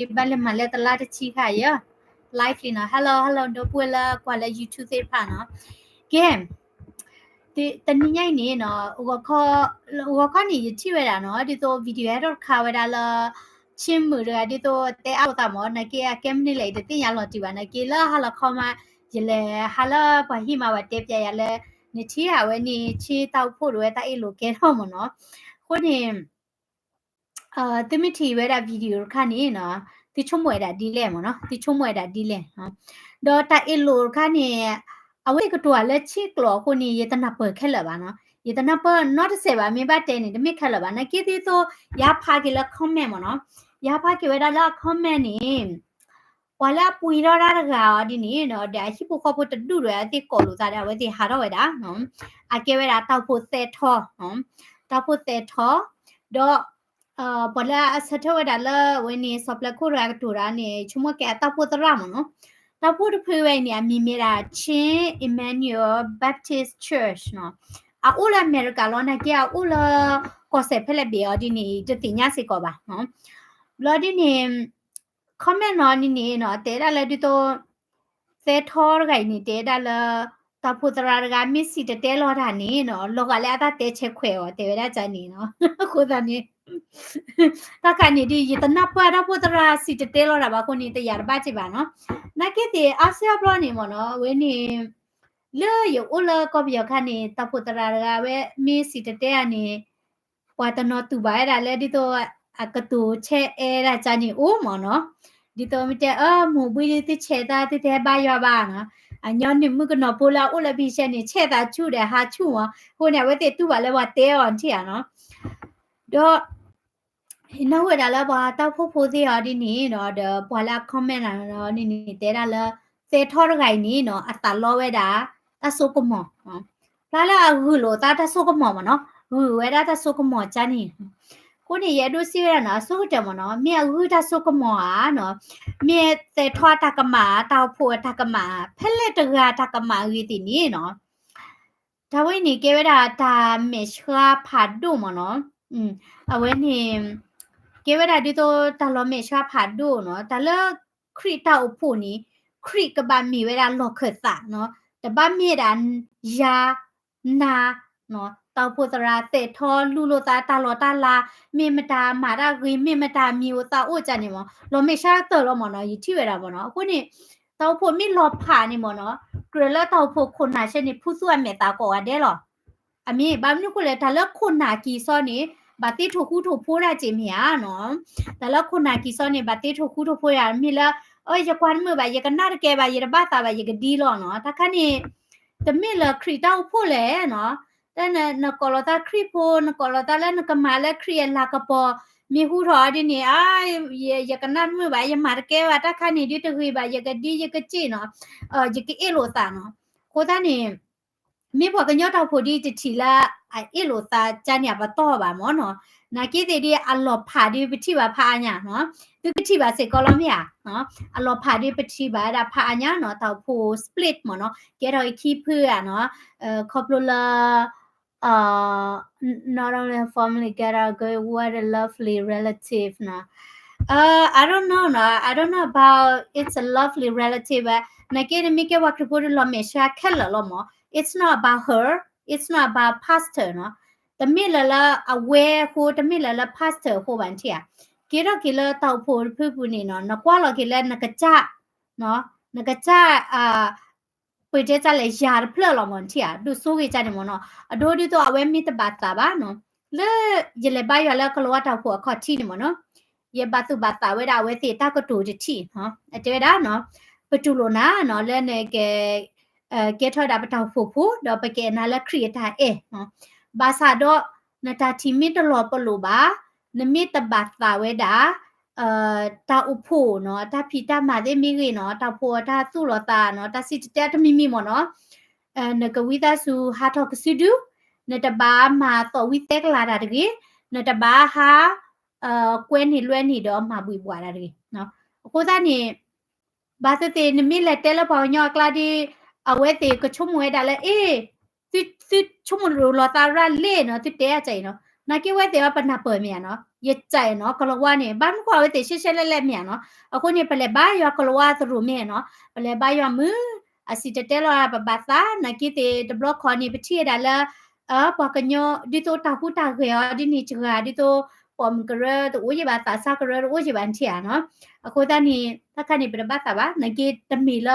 ယဘၣ်လဲၤမၤလၢတလါတဆံခါယဲ live လံနီၤ. Hello hello ဒီပုၢ်ဝဲၢ်လၢကွၢ်လၢ YouTube သ့ၣ်တဖၣ်နီၤ. ကဲ တနံၤညါအံၤန့ၣ်နီၤ ဂီၤခီန့ၣ် ယထံၣ်ဝဲဒၣ်နီၤ ဒ်သိး video ဟဲထီၣ်တခါဝဲဒၣ်လၢ ချင်းမုၣ်တဂၤ ဒ်သိးတဲအါလိာ်သးမး နာ်က့အကဲမနုၤလဲၣ် ယတသ့ၣ်ညါလီၤတံၢ်ဘၣ် နာ်က့လၢဟါလီၤခီမး ယလဲၤဟးလၢပှၤဟံၣ်မး ပှၤတဲပျဲယၤလၢ နထံၣ်ဧါဝဲန့ၣ် ချင်းတၢ်အိၣ်ဖှိၣ်တဝဲတၢ်အ့ၣ်လိာ်ကဲထီၣ်မးနီၤ. အဃိန့ၣ် သုမ့ၢ်ထံၣ်ဝဲဒၣ် video တခါန့ၣ်နီၤ သုဆိကမိၣ်ဝဲဒၣ်ဒ်လဲၣ်မးနီၤ သုဆိကမိၣ်ဝဲဒၣ်ဒ်လဲၣ်. ဒီးတၢ်အ့ၣ်လိာ်တခါန့ၣ် အဝဲသ့ၣ်ကတိၤလၢ ချင်း ကျိာ်အဃိန့ၣ် ယတနၢ်ပၢၢ်ခဲလၢာ်ဘၣ်နီၤ ယတနၢ်ပၢၢ်နီတစဲးဘၣ် မ့ၢ်ဘၣ်တဲန့ၣ် တမ့ၢ်ခဲလၢာ်ဘၣ် နာ်က့ဒ်သိး ယဟးဖးက့ၤလၢ comment မးနီၤ. ယဟးဖးက့ၤဝဲဒၣ်လၢအ comment န့ၣ် ပှၤလၢအပှ့ၤထီၣ်တၢ်တဂၤအီၤဒ်န့ၣ်နီၤ ဒီးအဟံၣ်ဖိဃီဖိတဒူၣ်ဒီး အဝဲသ့ၣ်ကိးလိာ်သးဒီး အဝဲသ့ၣ်ဟးထီၣ်ဝဲဒၣ် အကဲဝဲဒၣ်တၢ်အိၣ်ဖှိၣ်သဲထီ တၢ်အိၣ်ဖှိၣ်သဲထီ ဒီး ပှၤလၢအဆၢထၢၣ်ဝဲဒၣ်လၢအဝဲန့ၣ် စီၤပျဲခိၣ်တဂၤကတိၤတၢ်န့ၣ် ဆိကမိၣ်ကဲအတၢ်အိၣ်ဖှိၣ်သရၣ်မးနီၤ. တၢ်အိၣ်ဖှိၣ်တဖုဝဲအံၤန့ၣ် အမံၤမ့ၢ်ဒၣ် Chin Emmanuel Baptist Church နီၤ. အအိၣ်လၢအမဲရကၤလီၤ နာ်က့အအိၣ်လၢ ကီၢ်စဲၣ်ဖဲလဲၣ်ဘ့ၣ်အီၤဒ်န့ၣ် တသ့ၣ်ညါစ့ၢ်ကီးဘၣ်. ဘျီဒ်န့ၣ် comment နီၤန့ၣ်နီၤ တဲဒၣ်လၢဒ်သိး သဲထီတဂၤအံၤန့ၣ် တဲဒၣ်လၢ တၢ်အိၣ်ဖှိၣ်သရၣ်တဂၤမ့ၢ်စံၣ်တဲၤတဲလီၤတၢ်န့ၣ်နီၤ လီၤဂာ်လၢအတၢ်တဲဆဲးခွဲးအီၤ တဲဝဲဒၣ်န့ၣ်နီၤ. အဃိသတးန့ၣ် တၢ်ခါန့ၣ်ဒ် ယတနၢ်ပၢၢ်တၢ်အိၣ်ဖှိၣ်သရၣ်စံၣ်တဲၤတဲလီၤတၢ်ဘၣ်အဃိန့ၣ် တယာ်တဘၣ်က့ၤဘၣ်နီၤ. နာ်က့သ့ၣ် အါစုအါဘျီန့ၣ်မးနီၤ အဝဲန့ၣ် လၢယအိၣ်လၢကီၢ်ပယီၤခါန့ၣ် တၢ်အိၣ်ဖှိၣ်သရၣ်တဂၤဝဲမ့ၢ်စံၣ်တဲၤတဲဧါန့ၣ် ပှၤတနီၤတူၢ်ဘၣ်ဝဲဒၣ်လၢဒ်သိး အကတိၤဆဲးအဲၣ်ဒၣ်ကန့ၣ်အိၣ်မးနီၤ. ဒ်သိးမ့ၢ်တဲ အၢ မိၢ်ဘှံးဒ်သုဆဲးသးသုတဟဲဘါယွၤဘၣ်နီၤ. အညီနုၢ်မုၣ်ကနီၤဖိလၢအအိၣ်လၢဖံဆဲန့ၣ် ဆဲးသးဆူၣ်ဒီးဟးဆူၣ်မး. အဃိန့ၣ် အဝဲသ့ၣ်တူၢ်ဘၣ်လၢပှၤတဲအီၤထံၣ်ဧါနီၤ. ဒီး ယနၢ်ဟူဝဲဒၣ်လၢပှၤတၢ်အိၣ်ဖှိၣ်ဖိသ့ၣ်အီၤဒ်န့ၣ်နီၤ ဒီးပှၤလၢအ comment န့ၣ်န့ၣ် တဲဒၣ်လၢ သဲထီတဂၤအံၤန့ၣ်နီၤ အသးလီဝဲဒၣ် တၢ်စိကမီၤ ဖျါလၢအဂုာ်လိာ်သးတၢ်စိကမီၤမးနီၤ ဂုာ်ဝဲဒၣ်တၢ်စိကမီၤကန့ၣ်. အဃိန့ၣ် ယအဲၣ်ဒိးစံးဝဲဒၣ်နီၤ အဆိကတၢၢ်မးနီၤ မ့ၢ်အဂုာ်တၢ်စိကမီၤဧါနီၤ မ့ၢ်သဲထီအတၢ်ကမၣ် တၢ်အိၣ်ဖှိၣ်အတၢ်ကမၣ် ဖဲလဲၣ်တဂၤတၢ်ကမၣ်အဂ့ၢ်သ့ၣ်န့ၣ်နီၤ တၢ်ဝဲအံၤန့ၣ် ကဲဝဲဒၣ်တၢ်မဲာ်ဆှးဖးဒိၣ်မးနီၤ. အဝဲန့ၣ် ကဲဝဲဒၣ်ဒ်သိးတၢ်လီၤမဲာ်ဆှးဖးဒိၣ်နီၤ တၢ်လၢခရံာ်တၢ်အိၣ်ဖှိၣ်န့ၣ် ခရံာ်ကဘၣ်မ့ၢ်ဝဲဒၣ်လီၢ်ခၢၣ်သးနီၤ တဘၣ်မ့ၢ်ဒၣ်ယၤ နၤ တၢ်အိၣ်ဖှိၣ်သရၣ်သဲးထီလူၤလိာ်သးတၢ်လီၢ်တၢ်လၤ မ့ၢ်မတၤမၤတၢ်ဂ့ၤ မ့ၢ်မတၤမံၤအိၣ်သးအိၣ်ကန့ၣ်မး လီၤမဲာ်ဆှးတၢၢ်လီၤမးနီၤ ယထံၣ်ဝဲဒၣ်မးနီၤ. အဃိန့ၣ် တၢ်အိၣ်ဖှိၣ်မ့ၢ်လီၤဖးန့ၣ်မးနီၤ ကြၢးလၢတၢ်အိၣ်ဖှိၣ်ခိၣ်နၢ်ဆဲန့ၣ် ဖုသူအမဲာ်သးကိးဂၤဒဲးလီၤ. အမ့ၢ် ဘၣ်မနုၤဃိလဲၣ် တၢ်လၢခိၣ်နၢ်ကံၢ်စီန့ၣ် ဘၣ်သ့ထိၣ်ဃူထိၣ်ဖိးဒၣ်က့ၤမ့ၢ်ဧါနီၤ. တၢ်လၢခိၣ်နၢ်ကံၢ်စီန့ၣ် ဘၣ်သ့ထိၣ်ဃူထိၣ်ဖိးယၤ မ့ၢ်လၢ အၢ ယကွၢ်တမုာ်ဘၣ် ယကနၣ်တကဲဘၣ် ယတဘၣ်သးဘၣ် ယကဒ်လီၤနီၤ. တၢ်ခါန့ၣ် တမ့ၢ်လၢခရံာ်တၢ်အိၣ်ဖှိၣ်လဲၣ်နီၤ. တၢ်နကိးလီၤသးခရံာ်ဖိ နကိးလီၤသးလၢနကမၤလၢခရံာ်အလၤကပီၤ မ့ၢ်ဟူထီၣ်အီၤဒ်န့ၣ် အၢ ယကနၣ်တမုာ်ဘၣ် ယမၤတကဲဘၣ် တၢ်ခါန့ၣ်ဒ်တဂ့ၤဘၣ် ယကဒ်ယကစ့ၣ်နီၤ ယကအ့ၣ်လိာ်သးနီၤ. အဃိသတးန့ၣ် မ့ၢ်ပှၤကညီတၢ်အိၣ်ဖှိၣ်ဒ်တထံၣ်လၢအအ့ၣ်လိာ်သးကန့ၣ် အပတီၢ်ဘၣ်မးနီၤ. နာ်က့သ့ၣ်ဒ်အလီၤဖးဒ်ပထံၣ်ဘၣ်ဖးအါညါနီၤ. သုကထံၣ်ဘၣ်စ့ၢ်ကီးလီၤမ့ၢ်ဧါ. အလီၤဖးဒ်ပထံၣ်ဘၣ်ဝဲဒၣ်ဖးအါညါနီၤ တၢ်အိၣ်ဖှိၣ် split မးနီၤ ကဲထီၣ်အခံဖုဧါနီၤ. ခီဖျိလၢ not only family get a good what a lovely relative နီၤ. I don't know နီၤ I don't know about it's a lovely relative ဘၣ် နာ်က့နမ့ၢ်ကဲပှၤခရံာ်ဖိဒ်လီၤမဲာ်ဆှးခဲလၢာ်လီၤမး it's not about her it's not about pastor နီၤ. တမ့ၢ်လၢလၢအဝဲအဃိ တမ့ၢ်လၢလၢ pastor အဃိဘၣ်နထံၣ်ဧါ. က့ၤထီၣ်က့ၤလၢတၢ်အိၣ်ဖှိၣ်တဖုပူၤန့ၣ်နီၤ နကွၢ်လီၤက့ၤလၢနကစၢ် နကစၢ် ပတဲတၢ်လဲၣ် ယၤတဖျၢၣ်လီၤမးနထံၣ်ဧါ ဒိၣ်စိဂ့ၤကန့ၣ်မးနီၤ. အဒိဒ်သိးအဝဲမ့ၢ်တဘၣ်သးဘၣ်နီၤ လၢယလဲၤဘါယွၤလၢကလီၤဝါတၢ်အိၣ်ဖှိၣ်အခီၣ်ထံးန့ၣ်မးနီၤ ယဘၣ်သူၣ်ဘၣ်သးဝဲဒၣ်အဝဲသ့ၣ်တၢ်ကတိၤတထံၣ်နီၤ အတဲဝဲဒၣ်နီၤ ပတူၢ်လိာ်နၤနီၤ လၢနက ကဲထီၣ်ဝဲဒၣ်ပတၢ်အိၣ်ဖှိၣ်ဖိ ဒီးပကအဲၣ်နၤလၢခရံာ်အတၢ်အဲၣ်နီၤ ဘၣ်ဆၣ်ဒီး နတၢ်ထံၣ်မ့ၢ်တလီၤပလိာ်ဘၣ် နမ့ၢ်တဘၣ်သးဝဲဒၣ် တၢ်အိၣ်ဖှိၣ်နီၤ တၢ်ဖံးတၢ်မၤသ့ၣ်မ့ၢ်ဂ့ၤနီၤ တၢ်အိၣ်ဖှိၣ်တၢ်သူၣ်လီၤသးနီၤ တၢ်စံၣ်တဲၤတဲတမံၤမံၤမးနီၤ နကဝံသးစူၤဟးထီၣ်ကစုဒု နတဘၣ်မၤသီၣ်ဝံသဲကလၤတၢ်တဂ့ၤ နတဘၣ်ဟး ကွဲန့ၢ်လွဲန့ၢ်ဒီးမၤဘှံးဘှီးတၢ်တဂ့ၤ. အဃိသတးန့ၣ် ဘၣ်သ့ၣ်သ့ၣ်နမ့ၢ်လဲၤတဲလၢပှၤကညီအကျါဒ် အဝဲသ့ၣ်ကဆိကမိၣ်ဝဲဒၣ်လၢ အ့ သုဆိကမိၣ်လိာ်သးရၣ်လဲၣ်နီၤ သုတဲအါကၢ်အံၤနီၤ နာ်က့ဝဲသ့ၣ်အီၤ ပနၢ်ပၢၢ်မ့ၢ်ဧါနီၤ, ယစဲးနီၤ ကလၤဝါန့ၣ် ဘၣ်မနုၤဃိအဝဲသ့ၣ်ရှဲရှဲလဲၣ်လဲၣ်မ့ၢ်ဧါနီၤ. အဃိန့ၣ် ပလဲၤဘါယွၤကလၤဝါသရိာ်မ့ၢ်နီၤ, ပလဲၤဘါယွၤမုၢ် အစံၣ်တဲၤတဲလီၤ ပဘၣ်သး နာ်က့သ့ၣ်တဘျီခီန့ၣ် ပထံၣ်ဝဲဒၣ်လၢ ပှၤကညီ ဒ်သိးတၢ်ဟူးတၢ်ဂဲၤအီၤဒ်န့ၣ်စှၤ ဒ်သိး ပိာ်မုၣ်ကရၢတအိၣ်ယံၤဘၣ် သးစၢ်ကရၢတအိၣ်ယံၤဘၣ် နထံၣ်ဧါနီၤ. အဃိသတးန့ၣ် တၢ်ခါန့ၣ် ပတဘၣ်သးဘၣ် နာ်က့တမ့ၢ်လၢ